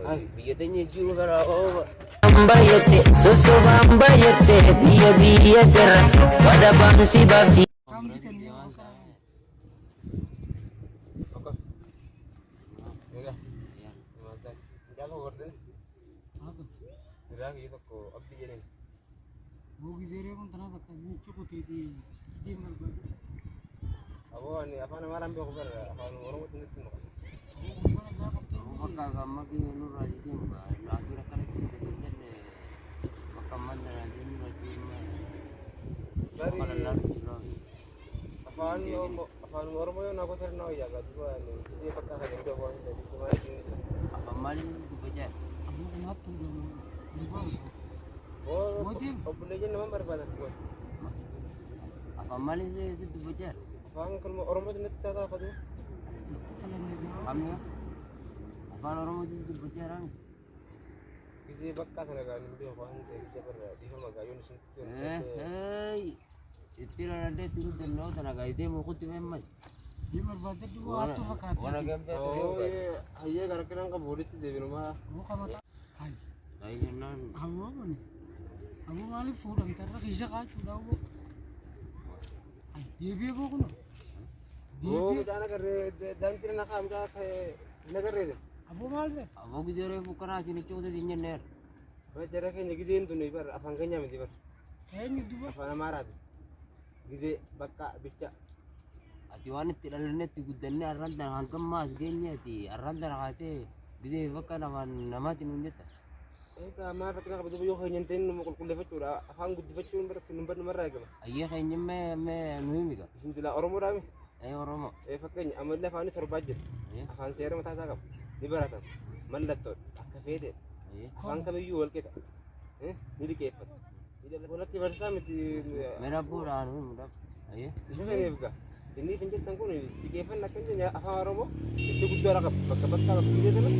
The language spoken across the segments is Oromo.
Biyya teenya jiru karaa ooba. Baay'ate sosobaan baay'ate biyya biyya terra wadabaan si baafti. Kam bitannee waan karaa. Tokko. Egaa. Maal ta'a? Gaafa gortee biraa kiyya tokko abdii jedheen. Boo gizee kun tanaaf akka michi kuteeti deem barbaadu. Aboo ani afaan Amaaraan beeku bara afaan Oromootti natti maqan. Bakka gamma kee nurraa deemu naasira kanatti jenne bakka manna nurra deemu. Bari Kana jira. afaan afaan Oromoo yoo naa gosa naa wayyaa gaa duuba ani gizee bakka kana iddoo waan hin ta'eef maal ittiin isa. Afaan maaliin dubbachaa? Aboo kun hattuu gamoo. Boo Mootiin. obboleeyyiin nama barbaadan. Afaan maaliin si dubbachaa? Afaan kun Oromootti natti taataa qadu. Itti qalannee biraa. Kamni afaan Oromootis dubbachaa jiraami? Gizee bakka sana gaa hin beeku waan ta'eef ija barra dhiifama gaa yoon isin Itti dhaladhee itti guddannoo tana gaa deemu kutti meemmas. Deem barbaadde duwwaa hattuu fakkaatti. Wana gamtee ture. Hayyee gara kiran qabu walitti deebinumaa. Aboo qabata. Hai. Gaayii jennaan. Aboo kuni. Aboo maaliif fuudhamte irra kiisha kaachuudha aboo. Hai deebi'ee boo kuno. Boo Deebi'ee. mucaan agarree daantii na kaa mucaa nagarree. Aboo maal ta'e? Aboo gizee reefu karaa isin itti uute sin jenneera. Jara keenya gizeen tuni bara afaan keenya miti bara Eenyu duba? afaan Amaaraati. Gizee bakka bicha. Ati waan itti dhalanne itti guddanne arraan tana hangammaa as geenye ati arraan tana kaatee gizee bakka namaan namaatti nuun jetta. Egaa maal rakkina qaba duuba yoo keenya hin ta'in numa qulqulleeffachuudha afaan guddifachuun biratti nu numarraa eegama. Ayyee keenya mee mee nu himi gaa. Isin silaa Oromoodhaa mi? Ee Oromoo. Ee fakkeenya amalli afaanii torbaa jira. Afaan seera mataa isaa qaba. Ni baratama. Mallattoodha. Akka feetedha. Afaan kamiyyuu wal qixa. Ni liqeeffata. Walakki barsiisaa miti. Mee rabbuudhaan nu himu dhab. Ayyee. Isa saniif gaa. Inni isin jettan kun liqeeffanna akka hin jenne afaan Oromoo itti guddaa qaba. Bakka bakka bakka gizee sana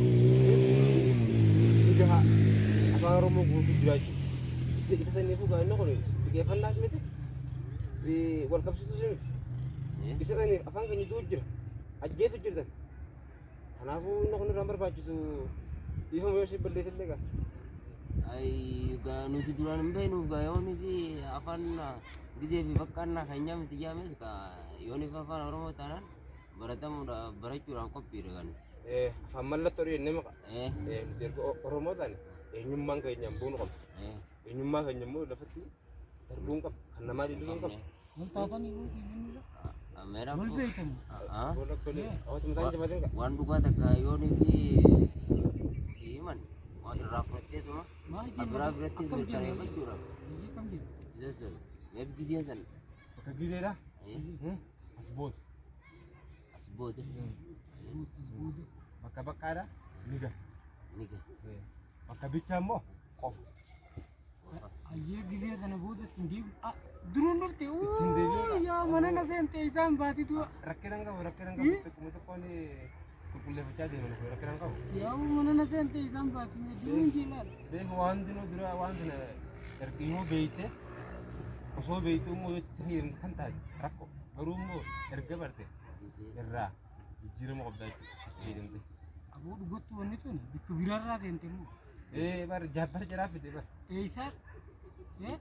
ni gaha. Afaan Oromoo guutuu jiraachuu. Isa saniifuu gaa inni kun liqeeffannaas miti. Wal qabsiisuus miti. Isa saniif afaan keenya du'u jira. Ajjeesu jirtan. Kanaafuu inni kun irraan barbaachisu dhiifama yoo isin balleessillee gaa. Ay gaa nuti duraan hin beeknuuf gaa yoonii fi afaan gizee fi bakka annaa keenya miti jaames gaa yoonii fi afaan Oromoo taanaan baratamuudhaaf barachuudhaaf qophiidha gaa nuti. Afaan mallattoo jennee maqa. Nuti erga Oromoo taane eenyummaan keenyaan boonu qabna. Eenyummaa keenya immoo lafatti darbuu hin qabnu. Kan namaa dilluu hin qabnu. Wal taatanii nuti inni Mee wal rabbuu. beektamu. Booda tole hawwata mataan jabaatiin qaba. Waan dhugaa takka yoonii fi si himan waan irraa fudhatteetuma Maal kan biraa birattis Akkam deema? mirkaneeffachuudhaaf Biyyi kam deema? itti sossobe. Mee gizeen san Bakka gizeedha. As booda. as booda As booda. Bakka bakkaadha. Ni gaha. ni gaha. Bakka bichaa immoo qofa. Ayyee gizee sana booda ittiin deebi'u. Ah, duruun dhufte. Ittiin deebi'uudha. Yaa mana na seente isaan baati du'a. Rakkina hin qabu rakkina hin qabu xiqquma xiqqoon qulqulleeffachaa deeman rakkina hin qabu. Yaa mana na seente isaan baati duruun jeelaadha. Beeku waan hundinuu dura waan sana erga yoo beeyte osoo beeytu immoo yoo itti fayyadamte kan taate rakkoo garuu immoo erga barte Gizee. irraa jijjiirama qabdaa jechuudha itti fayyadamte. Aboo dhugattu wanni tuni bakka biraarraa seente immoo. Ee bar jabbar jaraa fide bar. Eeysaa? Eh?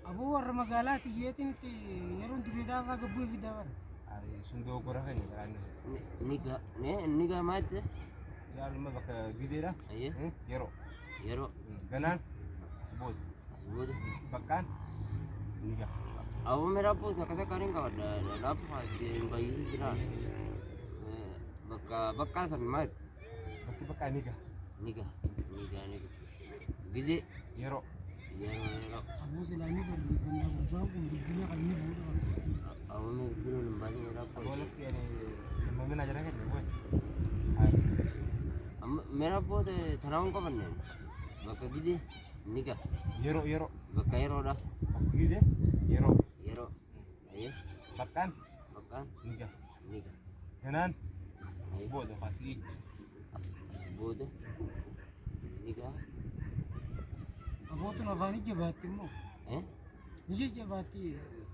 Aboo warra magaalaa tiyyeetiin itti yeroon dureedhaa irraa gabbuu fidaa bara. Ari sun dogoggora keenya garaa inni sun. Ni gaha. Ni gaha maatti? Yaaluma bakka gizeedha. Ayyee. Yeroo Yeroo ganaan as booda as booda. baqqaan ni gaha. Aboo mee rabbuu takka takka ni qabadha. Rabbuu hin baay'isu jira. Bakka bakka san maatti? Bakki baqqaa ni gaha. Ni gaha. Ni gaha ni gaha. Gizee Yeroo yeroo yeroo. Aboo silaa ni barreeffannaa gubbaan kun bilbila kan ni fuudha. Aboo mee bilbiluun hin baasin rabbuu. Aboo lakki ani mamina jara keenya bu'e. Amma mee rabboo tanaa hin qabanne bakka gizee ni gaha. Yeroo yeroo Bakka yeroodha. bakka gizee yeroo Yeroo. Ayyee baqqaan bakkaan ni gaha. ni gaha. Ganaan as booda asiichi. As as booda ni gaha. Abootun afaan jabaatti immoo. Eh? Ni jajjabaatti.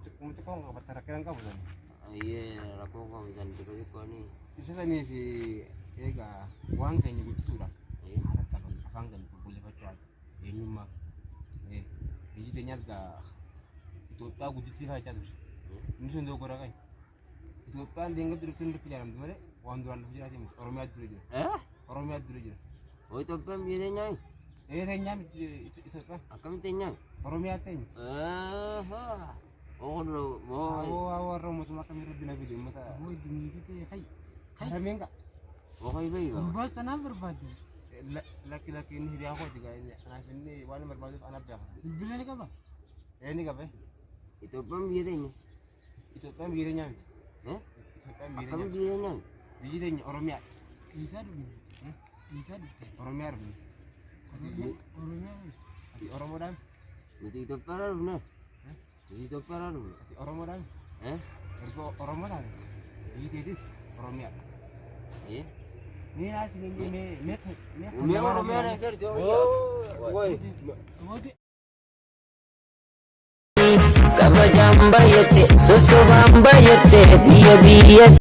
Xiqquma xiqqoon qabata rakkina hin qabu sani. Ayyee rakkoo qabu san xiqqoo xiqqoo ni. Isa saniif egaa waan keenya guddisuudhaaf Ayyee. Eenyummaa. Biyyi teenyaas gaa Itoophiyaa guddittii faayichaa turte. Inni sun dogoggora qabu. Itoophiyaan deengatti dhuftee irratti ijaaramte malee waan duraan lafa jiraate miti. Oromiyaa dura jira. Eh? Oromiyaa dura jira. Oo Itoophiyaan biyya teenyaa Ee teenyaa miti Itoophiyaan. akkamitti teenyaa? Oromiyaa teenya. Oo kun moo Awoo awoo warra mootummaa akkamii rabbi na fide uummata. Aboo iddoo ta'e kai. Kai. Harameen gaa. oo kai beekaa. Gurbaa sanaan barbaadde. Lakki lakki inni hiriyaa kooti gaa inni anaaf inni waan inni barbaaduuf anaaf beeka. Bilbila ni qaba. Ee ni qabe. Itoophiyaan biyya teenya. Itoophiyaan biyya teenyaa miti. Eh? Itoophiyaan biyya Akkamitti teenya. biyya teenyaa? Biyyi teenya Oromiyaa. Eessaa dhufne? Eessaa dhufte? Oromiyaa dhufne. Oromiyaa. Ati Oromoodhaan? Nuti Itoophiyaarraa dhufne. Nuti Itoophiyaarraa dhufne. Ati Oromoodhaan? Eh? Erga Oromoo taate biyyi teetis Oromiyaa. Eh? Mee naas hin jee mee mee mee. Mee Oromiyaan eessa jirti? Woi. Aboo Kabajaan baay'atte sossobaan baay'atte biyya biyya.